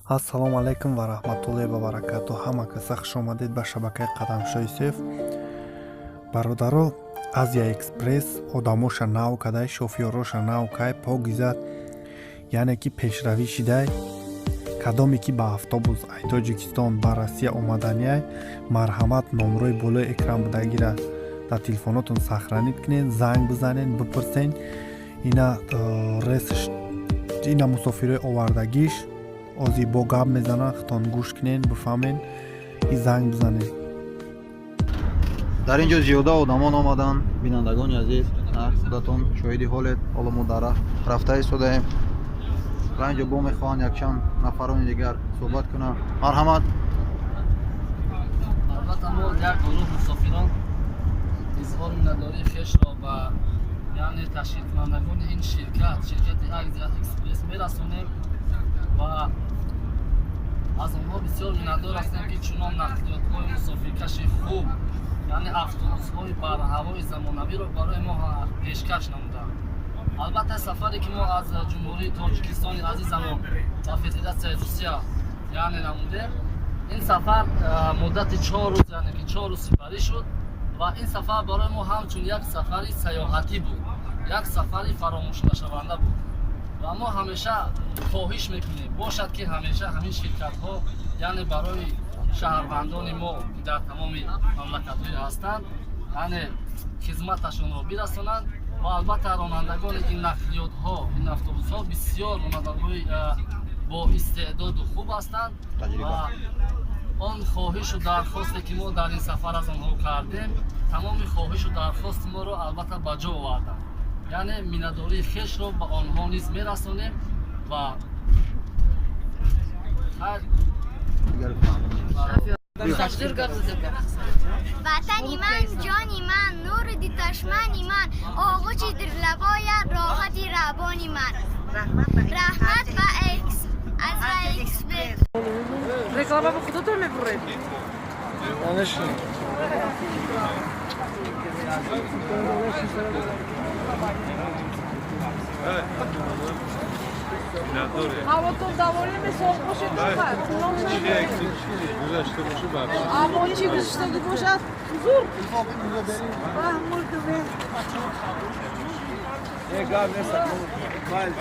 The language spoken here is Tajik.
Ассалому алайкум ва раҳматуллоҳи ва баракату. Ҳама каса хуш омадед ба шабакаи Қадамшоҳи Сеф. Бародаро, Азия Экспресс одамоша нав кадай, шофёроша нав кай, покизад, яъне ки пешравӣ шидай. Кадоме ки ба автобус ай Тоҷикистон ба Россия омаданиай, марҳамат, номрои болои экран будагира дар телефонотон сохранить кунед, занг бизанед, бипурсен. Ина рейсш, ина мусофирои овардагиш ози бо гап мезананд, худтон гӯш кунед, бифаҳмен и занг бизанед. Дар ин ҷо зиёда одамон омаданд. Бинандагони азиз, худатон шоҳиди ҳолед. Ҳоло мо дар рафта истодаем ва ин ҷо бо мехоҳанд якчанд нафарони дигар суҳбат кунанд. Марҳамат. Албатта, мо як гурӯҳ мусофирон изҳори миннатдории хешро ба, яъне, ташкилкунандагони ин ширкат, ширкати Азия Экспресс мерасонем ва аз онҳо бисёр миннатдор ҳастем, ки чунон нақлиётҳои мусофиркаши хуб, яъне автобусҳои барҳавои замонавиро барои мо пешкаш намуданд. Албатта, сафаре ки мо аз Ҷумҳурии Тоҷикистони азизамон ба Федератсияи Русия, яъне, намудем, ин сафар муддати 4 рӯз, яъне ки 4 рӯз сипарӣ шуд ва ин сафар барои мо ҳамчун як сафари сайёҳатӣ буд, як сафари фаромӯшнашаванда буд. Ва мо ҳамеша хоҳиш мекунем, бошад, ки ҳамеша ҳамин ширкатҳо, яъне, барои шаҳрвандони мо, ки дар тамоми мамлакатҳое ҳастанд, яъне, хизматашонро бирасонанд. Ва албатта, ронандагони ин нақлиётҳо, ин автобусҳо бисёр ронандагои бо истеъдоду хуб ҳастанд ва он хоҳишу дархосте, ки мо дар ин сафар аз онҳо кардем, тамоми хоҳишу дархости моро, албатта, ба ҷо оварданд. Яъне миннатдории хешро ба онҳо низ мерасонем ва хайр. Ватани ман, ҷони ман, нури диташмани ман, оғӯши дилрабоя, роҳати рабони ман. Раҳмат ба экс аз Экспресс. Реклама ба худатон мебуред. Конечно. Ҳавотон доволен месоз бошед. Аммо чӣ гузаштагӣ бошад, ҳузур. Маҳмудове. Гап нест. Майли.